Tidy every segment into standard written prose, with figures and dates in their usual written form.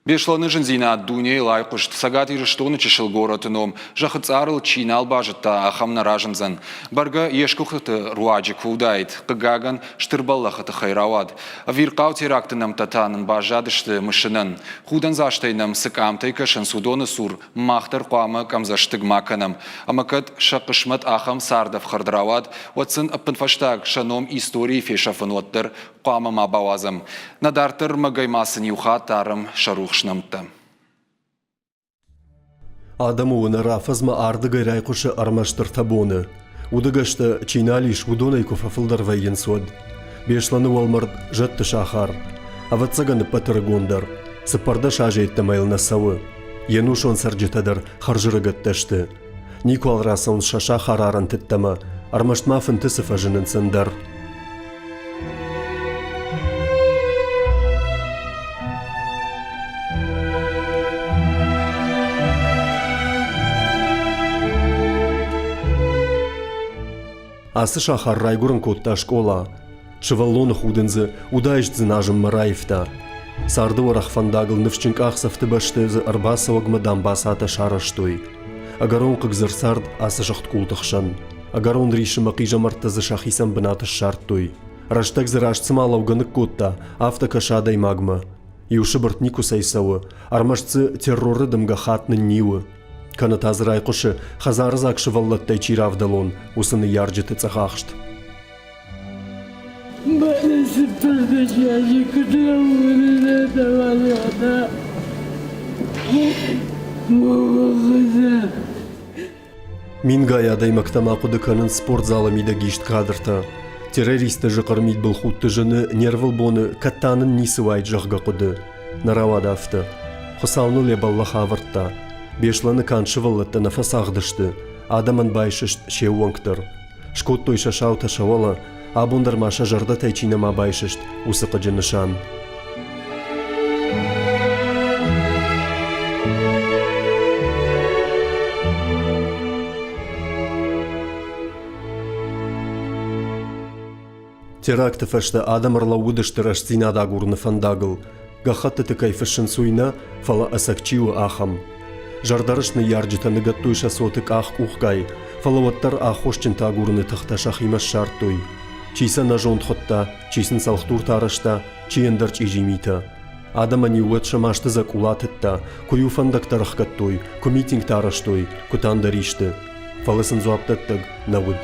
Беслӕны зындзинад дунейыл айхъуыст. Цӕгат Ирыстоны чысыл горӕты ном зӕххы цъарыл чи нал базыдта, ахӕм нӕ разындзӕн. Бӕргӕ йе сгуыхтыты руаджы куы уыдаид, хъыгагӕн, стыр бӕллӕхы тыххӕй рауад. Ӕвирхъау теракты нӕмттӕ та нын баззадысты мысынӕн. Худӕндзастӕй нӕм цы къамтӕй кӕсынц, уыдоны цур мах дӕр хъуамӕ къӕмдзӕстыг ма кӕнӕм. Ӕмӕ кӕд сӕ хъысмӕт ахӕм цардӕфхӕрд рауад, уӕд сын ӕппынфӕстаг сӕ ном историйы фесӕфын уӕддӕр хъуамӕ ма бауадзӕм. Нӕ дарддӕр ӕрмӕгӕй ма сын иу хатт арӕм сӕ рухс нӕмттӕ. Адӕмы уынӕр афӕдзмӕ ардыгӕй райхъуысы ӕрмӕст ӕртӕ боны. Удыгӕстӕ чи нал ис, уыдонӕй куы фӕфылдӕр вӕййынц, уӕд. Беслӕны уӕлмӕрд зӕдты сахар. Ӕвӕццӕгӕн ӕппӕты рыгондӕр. 14 азы йеддӕмӕ йыл нӕ цӕуы. Йе нусон цӕрджытӕ дӕр хӕрзрыгӕттӕ сты. Никуал рацӕуынц сӕ сахар арӕнты ӕддӕмӕ, ӕрмӕст ма фынты цы фӕзынынц ӕндӕр. Ацы сахар райгуырын кодта скъола. Сывӕллоны худын дзы удаист дзыназынмӕ раивта. Царды уӕрӕх фӕндагыл ныфсджын къахдзӕфты бӕсты дзы ӕрбацӕуӕгмӕ дамбацатӕ сарӕзтой. Ӕгӕрон хъыг дзы ӕрцард ацы сыгъдкъулты хсӕн. Ӕгӕрон рисы мӕ хъизӕмӕрттӕ дзы сӕхицӕн бынат ссардтой. Рӕстӕг дзы раст цыма лӕугӕ ныккодта, афтӕ кӕсы адӕймагмӕ. Иу сыбыртт никуыцӕй цӕуы, ӕрмӕст дзы терроры дымгӕ хатт нынниуы. Кӕнӕ та дзы райхъуысы, хӕдзарыдзаг сывӕллӕттӕй чи равдӕлон, уыцы ныййарджыты цъӕхахст. Мингай адӕймӕгтӕ ма хъуыды кӕнынц спортзалы мидӕг ист кадртӕ. Террористты зыхъыр мидбылхудты зыны не рвылбоны кӕд та нын ницы уаид зӕгъгӕ хъуыды. Нӕ рауад афтӕ. Хуыцау ныл йӕ бӕллӕх авӕрдта. Беслӕны канд сывӕллӕттӕ нӕ фӕцагъды сты, адӕмӕн байсыст се ууӕнк дӕр. Скодтой сӕ саутӕ сӕ уӕлӕ, абон дӕр ма сӕ зӕрдӕтӕй чи нӕма байсыст, уыцы хъыджы нысан. Теракты фӕстӕ адӕм ӕрлӕууыдысты рӕстдзинад агурыны фӕндагыл. Гӕххӕттыты кӕй фыссынц, уый нӕ, фӕлӕ ӕцӕг чи у, ахӕм. Зӕрдӕрыст ныййарджытӕ ныгӕдтой сӕ цоты къах-къухгай, фӕлӕ уӕддӕр аххосджынтӕ агурыны тыхтӕ сӕхимӕ ссардтой. Чи сӕ нӕзонд хуыдта, чи сын цӕлхдуртӕ арӕзта, чи ӕндӕр чъизи митӕ. Адӕмӕн-иу уӕд сӕ масты дзӕкъул атыдта, куы-иу фӕндӕгтӕ рыхгӕдтой, куы митингтӕ арӕзтой, куы та ӕндӕр исты. Фӕлӕ сын дзуапдӕттӕг нӕ уыд.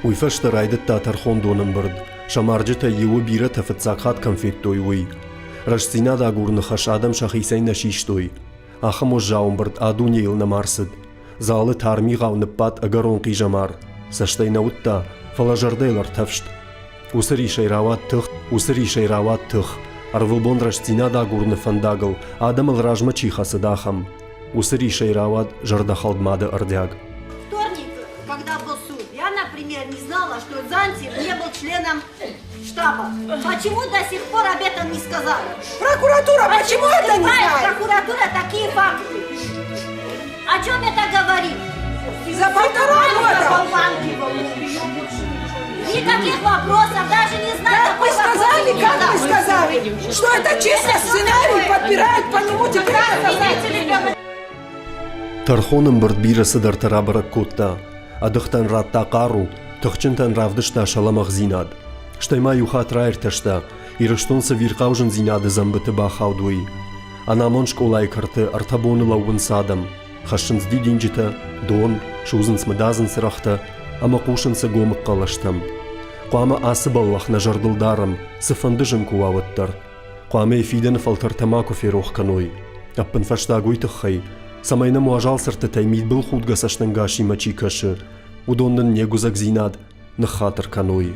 Уый фӕстӕ райдыдта тӕрхондоны ӕмбырд, сӕ марджытӕй иуы бирӕтӕ фыццаг хатт кӕм федтой, уый. Рӕстдзинад агурыны хӕс адӕм сӕхицӕй нӕ систой. Ахӕм уӕззау ӕмбырд а дунейыл нӕма рцыд. Залы тар мигъау ныббадт ӕгӕрон хъизӕмар. Цӕстӕй нӕ уыдта, фӕлӕ зӕрдӕйыл ӕртӕфст. Уыцы рисӕй рауад тых, уыцы рисӕй рауад тых, ӕрвылбон рӕстдзинад агурыны фӕндагыл адӕмыл размӕ чи хӕцыд, ахӕм. Уыцы рисӕй рауад зӕрдӕхӕлд мады ӕрдиаг. Вторник, когда был суд, я, например, не знала, что Зантьев не был членом штаба. Почему до сих пор об этом не сказали? Прокуратура почему, почему это не знает? Прокуратура такие факты. О чем это говорит? За полтора года. Никаких вопросов, даже не знаю. Как вы сказали, как вы сказали, что это чисто сценарий, подбирают по нему теперь. Тӕрхон ӕмбырд бирӕ цыдӕртӕ рабӕрӕг кодта. Ӕдыхтӕн радта хъару, тыхджынтӕн равдыста сӕ лӕмӕгъдзинад. Стӕй ма иу хатт раиртӕста, Ирыстон цы вирхъау зындзинады дзӕмбыты бахауд, уый. Ӕнамонд скъолайы кӕрты ӕртӕ боны лӕууынц адӕм. Хӕссынц дидинджытӕ, дон, судзынц мыдадзын цырӕгътӕ ӕмӕ хъусынц ӕгомыг хъӕлӕстӕм. Хъуамӕ ацы бӕллӕх нӕ зӕрдыл дарӕм, цыфӕнды зын куы уа, уӕддӕр. Хъуамӕ йӕ фидӕны фӕлтӕртӕ макуы ферох кӕной. Ӕппынфӕстаг уый тыххӕй, цӕмӕй нӕм уазал цыртытӕй мидбылхудгӕ цӕстӕнгасимӕ чи кӕсы, уыдон нын не гуыдзӕгдзинад ныххатыр кӕной.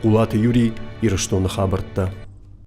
Хъулаты Юрий, Ирыстоны хабӕрттӕ.